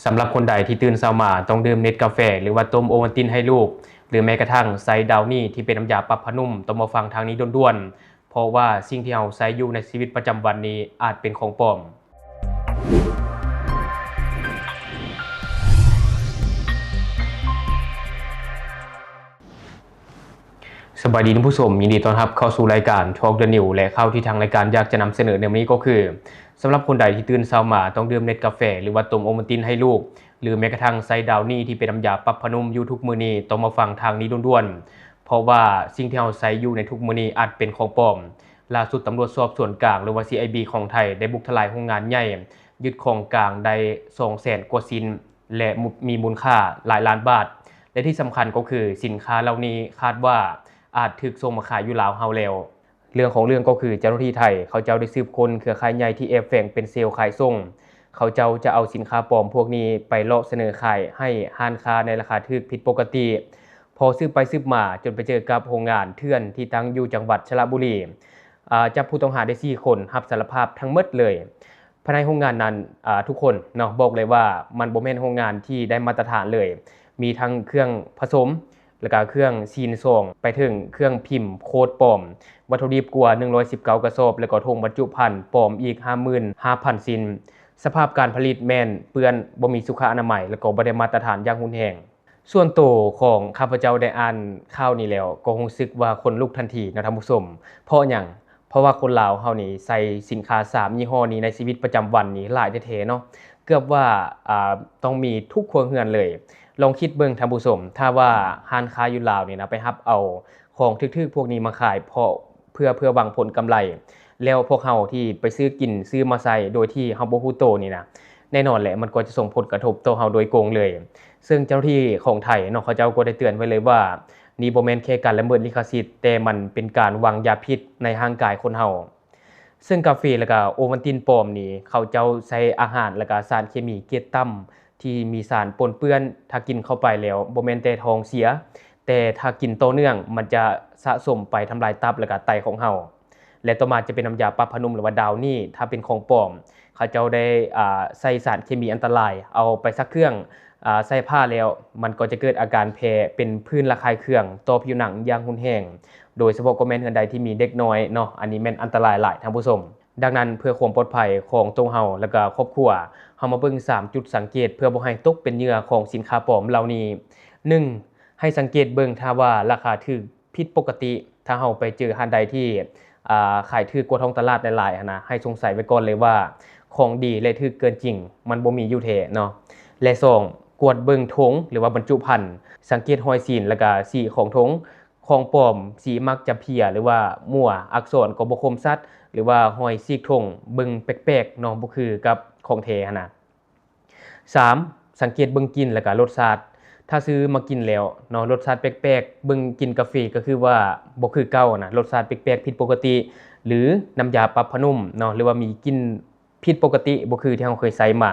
ສຳລັບຄົນໃດທີ່ຕື່ນເຊົ້າມາຕ້ອງດື່ມເນັດກາແຟ ຫຼືວ່າຕົ້ມໂອວັນຕິນໃຫ້ລູກ ຫຼືແມ້ກະທັ່ງໃຊ້ດາວນີ່ທີ່ເປັນນ້ຳຢາປັບຜ້ານຸ່ມ ຕ້ອງມາຟັງທາງນີ້ດ່ວນໆ ເພາະວ່າສິ່ງທີ່ເຮົາໃຊ້ຢູ່ໃນຊີວິດປະຈຳວັນນີ້ອາດເປັນຂອງປອມ. ສະບາຍດີທ່ານຜູ້ຊົມ, ຍິນດີຕ້ອນຮັບເຂົ້າສູ່ລາຍການ Talk the News ແລະ ຂ່າວທີ່ທາງລາຍການຢາກຈະນຳສະເໜີໃນມື້ນີ້ກໍຄື ສຳລັບຄົນໃດທີ່ຕື່ນເຊົ້າມາຕ້ອງດື່ມເນັດກາແຟ ຫຼືວ່າຕົ້ມໂອວັນຕິນໃຫ້ລູກ ຫຼືແມ້ກະທັ່ງໃຊ້ດາວນີ່ທີ່ເປັນນ້ຳຢາປັບຜ້ານຸ່ມຢູ່ທຸກມື້ນີ້ ຕ້ອງມາຟັງທາງນີ້ດ່ວນໆ ເພາະວ່າສິ່ງທີ່ເຮົາໃຊ້ຢູ່ໃນທຸກມື້ນີ້ອາດເປັນຂອງປອມ. ລ່າສຸດຕຳຫຼວດສອບສວນກາງ ຫຼືວ່າ CIB ຂອງໄທ ໄດ້ບຸກທະລາຍໂຮງງານໃຫຍ່ ຍຶດຂອງກາງໄດ້ສອງແສນກວ່າຊິ້ນ ແລະ ມີມູນຄ່າຫຼາຍລ້ານບາດ ແລະ ທີ່ສຳຄັນກໍຄືສິນຄ້າເຫຼົ່ານີ້ຄາດວ່າອາດຖືກສົ່ງມາຂາຍຢູ່ລາວເຮົາແລ້ວ. ເລື່ອງຂອງເລື່ອງກໍຄືເຈົ້າໜ້າທີ່ໄທ ເຂົາເຈົ້າໄດ້ສືບຄົ້ນເຄືອຂ່າຍໃຫຍ່ທີ່ແອບແຝງເປັນເຊວຂາຍສົ່ງ. ເຂົາເຈົ້າຈະເອົາສິນຄ້າປອມພວກນີ້ໄປເລາະສະເໜີຂາຍໃຫ້ຮ້ານຄ້າໃນລາຄາຖືກຜິດປົກກະຕິ. ພໍສືບໄປສືບມາຈົນໄປເຈີກັບໂຮງງານເຖື່ອນທີ່ຕັ້ງຢູ່ຈັງຫວັດສະລະບູລີ. ອາ ຈັບຜູ້ຕ້ອງຫາໄດ້ສີ່ຄົນ ຮັບສາລະພາບທັງໝົດເລີຍ. ພາຍໃນໂຮງງານນັ້ນ ອາ ທຸກຄົນເນາະ ບອກເລີຍວ່າມັນບໍ່ແມ່ນໂຮງງານທີ່ໄດ້ມາດຕະຖານເລີຍ. ມີທັງເຄື່ອງຜະສົມ ແລ້ວກະເຄື່ອງຊີ້ນຊອງ ໄປເຖິງເຄື່ອງພິມໂຄດປອມ, ວັດຖຸດິບກວ່າໜຶ່ງຮ້ອຍສິບເກົ້າກະສອບ ແລ້ວກໍຖົງບັນຈຸພັນປອມອີກຫ້າໝື່ນຫ້າພັນຊິ້ນ. ສະພາບການຜະລິດແມ່ນເປື້ອນ, ບໍ່ມີສຸຂະອະນາໄມ ແລ້ວກໍບໍ່ໄດ້ມາດຕະຖານຢ່າງຮຸນແຮງ. ສ່ວນໂຕຂອງຂ້າພະເຈົ້າໄດ້ອ່ານຂ່າວນີ້ແລ້ວ ກໍຮູ້ສຶກວ່າຂົນລຸກທັນທີເນາະທ່ານຜູ້ຊົມ. ເພາະຫຍັງ? ເພາະວ່າຄົນລາວເຮົານີ້ໃຊ້ສິນຄ້າສາມຍີ່ຫໍ້ນີ້ໃນຊີວິດປະຈຳວັນນີ້ຫຼາຍແທ້ໆເນາະ, ເກືອບວ່າ ອາ ຕ້ອງມີທຸກຄົວເຮືອນເລີຍ. ລອງຄິດເບິ່ງທ່ານຜູ້ຊົມ, ຖ້າວ່າຮ້ານຄ້າຢູ່ລາວນີ້ນະ ໄປຮັບເອົາຂອງຖືກໆພວກນີ້ມາຂາຍ ເພາະ ເພື່ອ ເພື່ອຫວັງຜົນກຳໄລ ແລ້ວພວກເຮົາທີ່ໄປຊື້ກິນຊື້ມາໃຊ້ໂດຍທີ່ເຮົາບໍ່ຮູ້ໂຕນີ້ນະ ແນ່ນອນແຫຼະ ມັນກໍຈະສົ່ງຜົນກະທົບຕໍ່ເຮົາໂດຍກົງເລີຍ. ເຊິ່ງເຈົ້າໜ້າທີ່ຂອງໄທເນາະ ເຂົາເຈົ້າກໍໄດ້ເຕືອນໄວ້ເລີຍວ່າ ນີ້ບໍ່ແມ່ນແຄ່ການລະເມີດລິຂະສິດ, ແຕ່ມັນເປັນການວາງຢາພິດໃນຮ່າງກາຍຄົນເຮົາ. ເຊິ່ງກາເຟ ແລະກະໂອວັນຕິນປອມນີ້ ເຂົາເຈົ້າໃຊ້ອາຫານ ແລະກະສານເຄມີເກຣດຕ່ຳ ທີ່ມີສານປົນເປື້ອນ, ຖ້າກິນເຂົ້າໄປແລ້ວບໍ່ແມ່ນແຕ່ທ້ອງເສຍ, ແຕ່ຖ້າກິນຕໍ່ເນື່ອງ ມັນຈະສະສົມໄປທຳລາຍຕັບ ແລະກະໄຕຂອງເຮົາ. ແລະຕໍ່ມາຈະເປັນນ້ຳຢາປັບຜ້ານຸ່ມ ຫຼືວ່າດາວນີ່ ຖ້າເປັນຂອງປອມ ເຂົາເຈົ້າໄດ້ ອາ ໃສ່ສານເຄມີອັນຕະລາຍ ເອົາໄປຊັກເຄື່ອງ ອາ ໃສ່ຜ້າແລ້ວ ມັນກໍຈະເກີດອາການແພ້ເປັນຜື່ນລະຄາຍເຄືອງຕໍ່ຜິວໜັງຢ່າງຮຸນແຮງ, ໂດຍສະເພາະກໍແມ່ນເຮືອນໃດທີ່ມີເດັກນ້ອຍເນາະ, ອັນນີ້ແມ່ນອັນຕະລາຍຫຼາຍທ່ານຜູ້ຊົມ. ດັ່ງນັ້ນ ເພື່ອຄວາມປອດໄພຂອງໂຕເຮົາ ແລະກະຄອບຄົວ, ເຮົາມາເບິ່ງສາມຈຸດສັງເກດເພື່ອບໍ່ໃຫ້ຕົກເປັນເຫຍື່ອຂອງສິນຄ້າປອມເຫຼົ່ານີ້. ໜຶ່ງ ໃຫ້ສັງເກດເບິ່ງຖ້າວ່າລາຄາຖືກຜິດປົກກະຕິ, ຖ້າເຮົາໄປເຈີຮ້ານໃດທີ່ ອາ ຂາຍຖືກກວ່າທ້ອງຕະຫຼາດຫຼາຍໆຫັ້ນນະ, ໃຫ້ສົງໄສໄວ້ກ່ອນເລີຍວ່າຂອງດີ ແລະ ຖືກເກີນຈິງ ມັນບໍ່ມີຢູ່ແທ້ເນາະ. ແລະ ສອງ ກວດເບິ່ງຖົງ ຫຼືວ່າບັນຈຸພັນ, ສັງເກດຮອຍຊີ້ນ ແລະກະສີຂອງຖົງ. ຂອງປອມສີມັກຈະເພຍ ຫຼືວ່າມົ້ວ, ອັກສອນກໍບໍ່ຄົມຊັດ ຫຼືວ່າຮອຍສີກຖົງເບິ່ງແປກໆເນາະ, ບໍ່ຄືກັບຂອງແທ້ຫັ້ນນະ. ສາມ ສັງເກດເບິ່ງກິ່ນ ແລະກະລົດຊາດ. ຖ້າຊື້ມາກິນແລ້ວເນາະ ລົດຊາດແປກໆ, ເບິ່ງກິ່ນກາເຟກໍຄືວ່າບໍ່ຄືເກົ່ານະ, ລົດຊາດແປກໆຜິດປົກກະຕິ ຫຼືນ້ຳຢາປັບຜ້ານຸ່ມເນາະ ຫຼືວ່າມີກິ່ນ ຜິດປົກກະຕິ ບໍ່ຄືທີ່ເຮົາເຄີຍໃຊ້ມາ,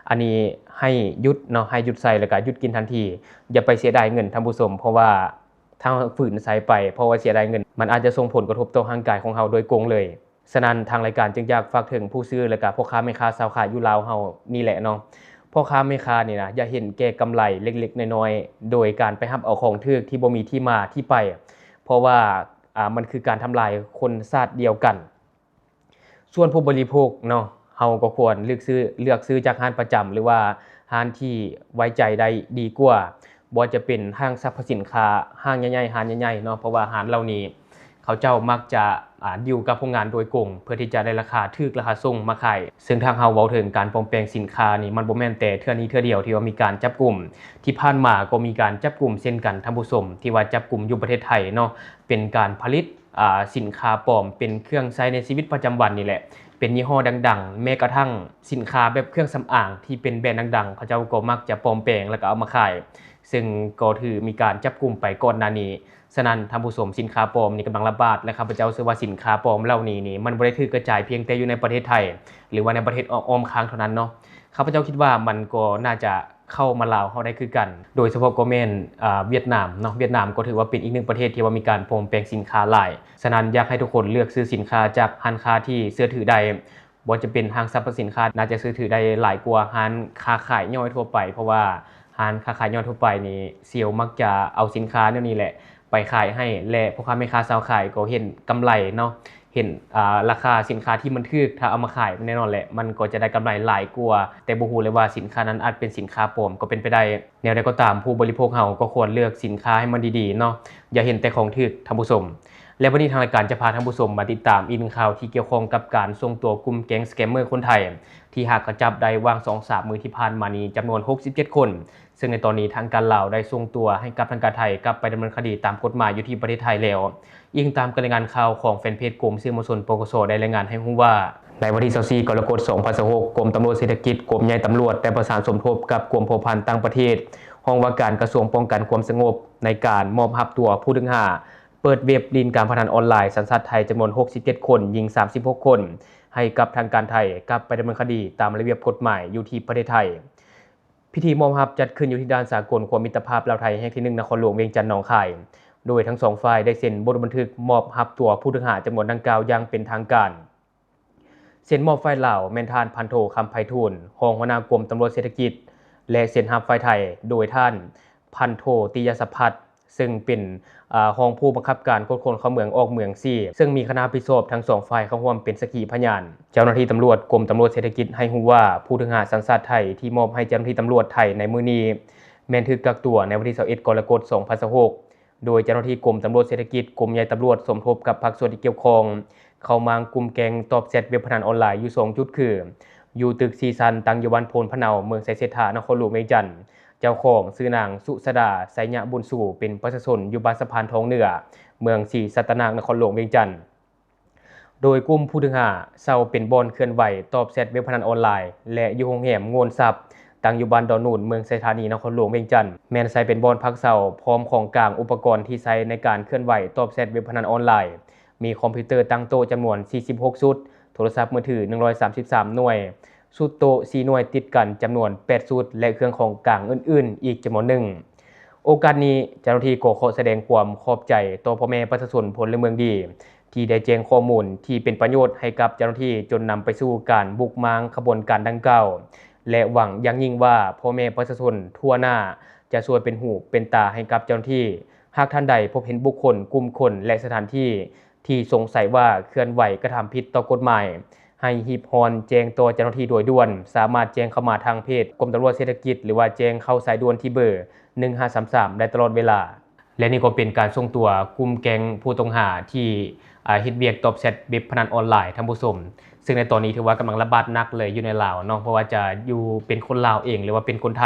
ອັນນີ້ໃຫ້ຢຸດເນາະ, ໃຫ້ຢຸດໃຊ້ ແລ້ວກະຢຸດກິນທັນທີ. ຢ່າໄປເສຍດາຍເງິນທ່ານຜູ້ຊົມ, ເພາະວ່າຖ້າເຮົາຝືນໃຊ້ໄປ ເພາະວ່າເສຍດາຍເງິນ, ມັນອາດຈະສົ່ງຜົນກະທົບຕໍ່ຮ່າງກາຍຂອງເຮົາໂດຍກົງເລີຍ. ສະນັ້ນ ທາງລາຍການຈຶ່ງຢາກຝາກເຖິງຜູ້ຊື້ ແລ້ວກະພໍ່ຄ້າແມ່ຄ້າຊາວຂາຍຢູ່ລາວເຮົານີ້ແຫຼະເນາະ, ພໍ່ຄ້າແມ່ຄ້ານີ້ນະ ຢ່າເຫັນແກ່ກຳໄລເລັກໆນ້ອຍໆ ໂດຍການໄປຮັບເອົາຂອງຖືກທີ່ບໍ່ມີທີ່ມາທີ່ໄປ, ເພາະວ່າ ອາ ມັນຄືການທຳລາຍຄົນຊາດດຽວກັນ. ສ່ວນຜູ້ບໍລິໂພກເນາະ, ເຮົາກໍຄວນເລືອກຊື້, ເລືອກຊື້ຈາກຮ້ານປະຈຳ ຫຼືວ່າຮ້ານທີ່ໄວ້ໃຈໄດ້ດີກວ່າ. ບໍ່ວ່າຈະເປັນຫ້າງສັບພະສິນຄ້າ, ຫ້າງໃຫຍ່ໆ, ຮ້ານໃຫຍ່ໆເນາະ, ເພາະວ່າຮ້ານເຫຼົ່ານີ້ເຂົາເຈົ້າມັກຈະ ອາ ດີວກັບໂຮງງານໂດຍກົງ ເພື່ອທີ່ຈະໄດ້ລາຄາຖືກ, ລາຄາສົ່ງມາຂາຍ. ເຊິ່ງຖ້າເຮົາເວົ້າເຖິງການປອມແປງສິນຄ້ານີ້, ມັນບໍ່ແມ່ນແຕ່ເທື່ອນີ້ເທື່ອດຽວທີ່ວ່າມີການຈັບກຸມ. ທີ່ຜ່ານມາກໍມີການຈັບກຸມເຊັ່ນກັນ, ທ່ານຜູ້ຊົມ, ທີ່ວ່າຈັບກຸມຢູ່ປະເທດໄທເນາະ, ເປັນການຜະລິດ ອາ ສິນຄ້າປອມເປັນເຄື່ອງໃຊ້ໃນຊີວິດປະຈຳວັນນີ້ແຫຼະ, ເປັນຍີ່ຫໍ້ດັງໆ, ແມ້ກະທັ່ງສິນຄ້າແບບເຄື່ອງສຳອາງທີ່ເປັນແບຣນດັງໆ ເຂົາເຈົ້າກໍມັກຈະປອມແປງແລ້ວກໍເອົາມາຂາຍ, ເຊິ່ງກໍຖືມີການຈັບກຸມໄປກ່ອນໜ້ານີ້. ສະນັ້ນ ທ່ານຜູ້ຊົມ, ສິນຄ້າປອມນີ້ກຳລັງລະບາດ ແລະ ຂ້າພະເຈົ້າເຊື່ອວ່າສິນຄ້າປອມເຫຼົ່ານີ້ນີ້ ມັນບໍ່ໄດ້ຖືກກະຈາຍພຽງແຕ່ຢູ່ໃນປະເທດໄທ ຫຼືວ່າໃນປະເທດອ້ອມຂ້າງເທົ່ານັ້ນເນາະ. ຂ້າພະເຈົ້າຄິດວ່າມັນກໍໜ້າຈະ ເຂົ້າມາລາວເຮົາໄດ້ຄືກັນ, ໂດຍສະເພາະກໍແມ່ນ ອາ ຫວຽດນາມເນາະ, ຫວຽດນາມກໍຖືວ່າເປັນອີກໜຶ່ງປະເທດທີ່ວ່າມີການປອມແປງສິນຄ້າຫຼາຍ. ສະນັ້ນ ຢາກໃຫ້ທຸກຄົນເລືອກຊື້ສິນຄ້າຈາກຮ້ານຄ້າທີ່ເຊື່ອຖືໄດ້, ບໍ່ວ່າຈະເປັນຫ້າງສັບພະສິນຄ້າ ໜ້າຈະເຊື່ອຖືໄດ້ຫຼາຍກວ່າຮ້ານຄ້າຂາຍຍ່ອຍທົ່ວໄປ ເພາະວ່າຮ້ານຄ້າຂາຍຍ່ອຍທົ່ວໄປນີ້ ເຊວມັກຈະເອົາສິນຄ້າແນວນີ້ແຫຼະໄປຂາຍໃຫ້ ແລະ ພໍ່ຄ້າແມ່ຄ້າຊາວຂາຍກໍເຫັນກຳໄລເນາະ ເຫັນ ອ່າ ລາຄາສິນຄ້າທີ່ມັນຖືກ ຖ້າເອົາມາຂາຍແນ່ນອນແຫຼະ ມັນກໍຈະໄດ້ກຳໄລຫຼາຍກວ່າ ແຕ່ບໍ່ຮູ້ເລີຍວ່າສິນຄ້ານັ້ນອາດເປັນສິນຄ້າປອມກໍເປັນໄປໄດ້. ແນວໃດກໍຕາມ ຜູ້ບໍລິໂພກເຮົາກໍຄວນເລືອກສິນຄ້າໃຫ້ມັນດີໆເນາະ ຢ່າເຫັນແຕ່ຂອງຖືກ ທ່ານຜູ້ຊົມ. ແລະ ວັນນີ້ທາງລາຍການຈະພາທ່ານຜູ້ຊົມມາຕິດຕາມອີກໜຶ່ງຂ່າວທີ່ກ່ຽວຂ້ອງກັບການຊົງຕົວກຸ່ມແກ້ງສະແກມເມີຄົນໄທ ທີ່ຫາກະຈັບໄດ້ຫວ່າງສອງສາມມື້ທີ່ຜ່ານມານີ້ຈຳນວນຫົກສິບເຈັດຄົນ ເຊິ່ງໃນຕອນນີ້ທາງການລາວໄດ້ສົ່ງຕົວໃຫ້ກັບທາງການໄທກັບໄປດຳເນີນຄະດີຕາມກົດໝາຍຢູ່ທີ່ປະເທດໄທແລ້ວ. ອີງຕາມການລາຍງານຂ່າວຂອງແຟນເພຈກົມສື່ມວນຊົນ ປກສ ໄດ້ລາຍງານໃຫ້ຮູ້ວ່າ ໃນວັນທີຊາວສີ່ ກໍລະກົດ ສອງພັນຊາວຫົກ ກົມຕຳຫຼວດເສດຖະກິດ ກົມໃຫຍ່ຕຳຫຼວດ ໄດ້ປະສານສົມທົບກັບກວມພົວພັນຕ່າງປະເທດ ຫ້ອງວ່າການກະຊວງປ້ອງກັນຄວາມສະຫງົບ ໃນການມອບຮັບຕົວຜູ້ຕ້ອງຫາເປີດເວັບຫຼິ້ນການພະນັນອອນລາຍສັນຊາດໄທຈຳນວນຫົກສິບເຈັດຄົນ, ຍິງສາມສິບຫົກຄົນ ໃຫ້ກັບທາງການໄທກັບໄປດຳເນີນຄະດີຕາມລະບຽບກົດໝາຍຢູ່ທີ່ປະເທດໄທ. ພິທີມອບຮັບຈັດຂຶ້ນຢູ່ທີ່ດ່ານສາກົນຂົວມິດຕະພາບລາວໄທແຫ່ງທີໜຶ່ງ ນະຄອນຫຼວງວຽງຈັນ ໜອງຄາຍ ໂດຍທັງສອງຝ່າຍໄດ້ເຊັນບົດບັນທຶກມອບຮັບຕົວຜູ້ຕ້ອງຫາຈຳນວນດັ່ງກ່າວຢ່າງເປັນທາງການ. ເຊັນມອບຝ່າຍລາວແມ່ນທ່ານພັນໂທ ຄຳໄພທູນ ຮອງຫົວໜ້າກົມຕຳຫຼວດເສດຖະກິດ ແລະ ເຊັນຮັບຝ່າຍໄທໂດຍທ່ານພັນໂທ ຕິຍະສະພັດ ເຊິ່ງເປັນ ອາ ຮອງຜູ້ບັງຄັບການກວດຄົນເຂົ້າເມືອງອອກເມືອງສີ່ ເຊິ່ງມີຄະນະຮັບຜິດຊອບທັງສອງຝ່າຍເຂົ້າຮ່ວມເປັນສັກຂີພະຍານ. ເຈົ້າໜ້າທີ່ຕຳຫຼວດ ກົມຕຳຫຼວດເສດຖະກິດ ໃຫ້ຮູ້ວ່າ ຜູ້ຕ້ອງຫາສັນຊາດໄທທີ່ມອບໃຫ້ເຈົ້າໜ້າທີ່ຕຳຫຼວດໄທໃນມື້ນີ້ ແມ່ນຖືກກັກຕົວໃນວັນທີຊາວເອັດ ກໍລະກົດ ສອງພັນຊາວຫົກ ໂດຍເຈົ້າໜ້າທີ່ກົມຕຳຫຼວດເສດຖະກິດ ກົມໃຫຍ່ຕຳຫຼວດ ສົມທົບກັບພາກສ່ວນທີ່ກ່ຽວຂ້ອງ ເຂົ້າມາງກຸ່ມແກ້ງຕອບແຊັດເວັບພະນັນອອນລາຍຢູ່ສອງຈຸດ ຄື ຢູ່ຕຶກສີ່ຊັ້ນ ຕັ້ງຢູ່ບ້ານໂພນພະເນົາ ເມືອງໄຊເສດຖາ ນະຄອນຫຼວງວຽງຈັນ ເຈົ້າຂອງຊື່ນາງ ສຸຊາດາ ໄຊຍະບຸນຊູ ເປັນປະຊາຊົນຢູ່ບ້ານສະພານທອງເໜືອ ເມືອງສີສັດຕະນາກ ນະຄອນຫຼວງວຽງຈັນ. ໂດຍກຸ່ມຜູ້ຖືກຫາເຊົ່າເປັນບ່ອນເຄື່ອນໄຫວຕອບແຊັດເວັບພະນັນອອນລາຍ ແລະ ຢູ່ໂຮງແຮມໂງ່ນຊັບ ຕັ້ງຢູ່ບ້ານດອນນູນ ເມືອງໄຊທານີ ນະຄອນຫຼວງວຽງຈັນ ແມ່ນໃຊ້ເປັນບ່ອນພັກເຊົາ ພ້ອມຂອງກາງອຸປະກອນທີ່ໃຊ້ໃນການເຄື່ອນໄຫວຕອບແຊັດເວັບພະນັນອອນລາຍ ມີຄອມພິວເຕີຕັ້ງໂຕະຈຳນວນສີ່ສິບຫົກຊຸດ, ໂທລະສັບມືຖືໜຶ່ງຮ້ອຍສາມສິບສາມໜ່ວຍ, ຊຸດໂຕະສີ່ໜ່ວຍຕິດກັນຈຳນວນແປດຊຸດ ແລະ ເຄື່ອງຂອງກາງອື່ນໆອີກຈຳນວນໜຶ່ງ. ໂອກາດນີ້ ເຈົ້າໜ້າທີ່ກໍຂໍສະແດງຄວາມຂອບໃຈຕໍ່ພໍ່ແມ່ປະຊາຊົນພົນລະເມືອງດີ ທີ່ໄດ້ແຈ້ງຂໍ້ມູນທີ່ເປັນປະໂຫຍດໃຫ້ກັບເຈົ້າໜ້າທີ່ ຈົນນຳໄປສູ່ການບຸກມ້າງຂະບວນການດັ່ງກ່າວ ແລະ ຫວັງຢ່າງຍິ່ງວ່າພໍ່ແມ່ປະຊາຊົນທົ່ວໜ້າຈະຊ່ວຍເປັນຫູເປັນຕາໃຫ້ກັບເຈົ້າໜ້າທີ່. ຫາກທ່ານໃດພົບເຫັນບຸກຄົນ, ກຸ່ມຄົນ ແລະ ສະຖານທີ່ ທີ່ສົງໄສວ່າເຄື່ອນໄຫວກະທຳຜິດຕໍ່ກົດໝາຍ ໃຫ້ຮີບຮ້ອນແຈ້ງຕໍ່ເຈົ້າໜ້າທີ່ໂດຍດ່ວນ, ສາມາດແຈ້ງເຂົ້າມາທາງເພຈກົມຕຳຫຼວດເສດຖະກິດ ຫຼືວ່າແຈ້ງເຂົ້າສາຍດ່ວນທີ່ເບີໜຶ່ງຫ້າສາມສາມໄດ້ຕະຫຼອດເວລາ. ແລະ ນີ້ກໍເປັນການສົ່ງຕົວກຸ່ມແກ້ງຜູ້ຕ້ອງຫາທີ່ ອາ ເຮັດວຽກຕອບແຊັດເວັບພະນັນອອນລາຍ ທ່ານຜູ້ຊົມ, ເຊິ່ງໃນຕອນນີ້ຖືວ່າກຳລັງລະບາດໜັກເລີຍຢູ່ໃນລາວເນາະ, ບໍ່ວ່າຈະຢູ່ເປັນຄົນລາວເອງ ຫຼືວ່າເປັນຄົນໄທ,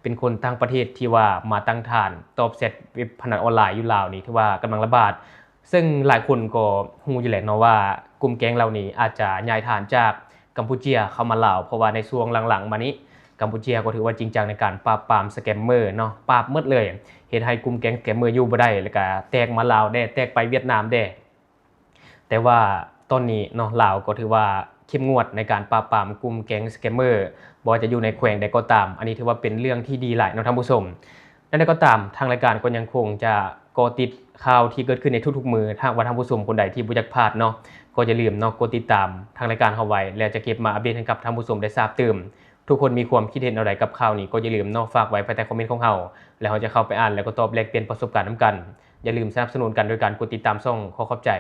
ເປັນຄົນຕ່າງປະເທດທີ່ວ່າມາຕັ້ງຖານຕອບແຊັດເວັບພະນັນອອນລາຍຢູ່ລາວນີ້ ຖືວ່າກຳລັງລະບາດ. ເຊິ່ງຫຼາຍຄົນກໍຮູ້ຢູ່ແຫຼະເນາະວ່າ ກຸ່ມແກ້ງເຫຼົ່ານີ້ອາດຈະຍ້າຍຖານຈາກກຳປູເຈຍເຂົ້າມາລາວ, ເພາະວ່າໃນຊ່ວງຫຼັງໆມານີ້ ກຳປູເຈຍກໍຖືວ່າຈິງຈັງໃນການປາບປາມສະແກມເມີເນາະ, ປາບໝົດເລີຍ, ເຮັດໃຫ້ກຸ່ມແກ້ງສະແກມເມີຢູ່ບໍ່ໄດ້ ແລ້ວກະແຕກມາລາວແດ່, ແຕກໄປຫວຽດນາມແດ່. ແຕ່ວ່າຕອນນີ້ເນາະ ລາວກໍຖືວ່າເຂັ້ມງວດໃນການປາບປາມກຸ່ມແກ້ງສະແກມເມີ, ບໍ່ວ່າຈະຢູ່ໃນແຂວງໃດກໍຕາມ. ອັນນີ້ຖືວ່າເປັນເລື່ອງທີ່ດີຫຼາຍເນາະທ່ານຜູ້ຊົມ. ແນວໃດກໍຕາມ, ທາງລາຍການກໍຍັງຄົງຈະເກາະຕິດຂ່າວທີ່ເກີດຂຶ້ນໃນທຸກໆມື້. ຖ້າຫາກວ່າທ່ານຜູ້ຊົມຄົນໃດທີ່ບໍ່ຢາກພາດເນາະ, ກໍຢ່າລືມເນາະ ກົດຕິດຕາມທາງລາຍການເຮົາໄວ້ ແລ້ວຈະເກັບມາອັບເດດໃຫ້ກັບທ່ານຜູ້ຊົມໄດ້ຊາບຕື່ມ. ທຸກຄົນມີຄວາມຄິດເຫັນແນວໃດກັບຂ່າວນີ້ ກໍຢ່າລືມເນາະ ຝາກໄວ້ພາຍໃຕ້ຄອມເມັນຂອງເຮົາ, ແລ້ວເຮົາຈະເຂົ້າໄປອ່ານ ແລ້ວກໍຕອບແລກປ່ຽນປະສົບການນຳກັນ. ຢ່າລືມສະໜັບສະໜູນກັນໂດຍການກົດຕິດຕາມຊ່ອງ. ຂໍຂອບໃຈ.